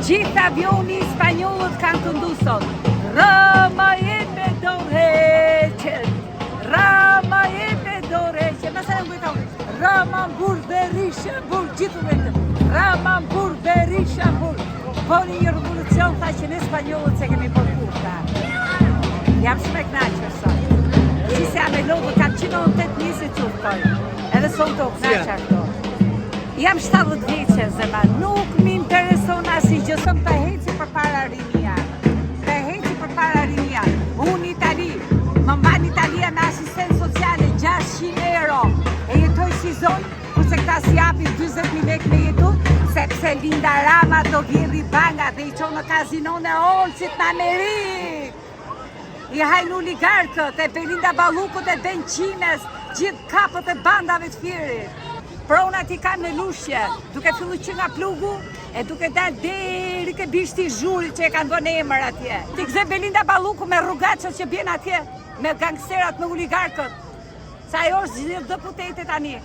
Gjithë avioni spanjollët kanë këndu sot. Rama jepe dorëheqjen. Rama jepe dorëheqjen. Nëse e ngujton. Rama n'burg Berisha n'burg gjithë vetëm. Rama n'burg Berisha n'burg. Bëni një revolucion tha që ne spanjollët s'e kemi bërë kurrë. tha. Jam shumë e kënaqur sot. Si se jam e lodhur, kam 198 mjeset që udhëtoj. Edhe sonte u kënaqa këto. Jam 70 vjeçe zemra, nuk më intereson asnjë gjë, sëm të heci përpara rinia. Të heci përpara rinia. Unë në Itali, më mban Italia me asistencë sociale 600 euro. E jetoj si zonjë, kurse këta si japin 40.000 lekë me jetu, sepse Linda Rama do vjedhi banka dhe i çon në kazinon e Olsit në Amerikë. I hajnë oligarkët e Belinda Ballukut e Ben Qimes, gjithë kapët e bandave të Fierit. Pronat i kanë në Lushnje, duke fillu që nga plugu e duke dalë deri ke bishti i zhurit që e kanë vënë emër atje. Ti gëzoj Belinda Balluku me rrugaçët që bjen atje, me gangsterat, me oligarkët. Sa ajo është gjithë deputete tani.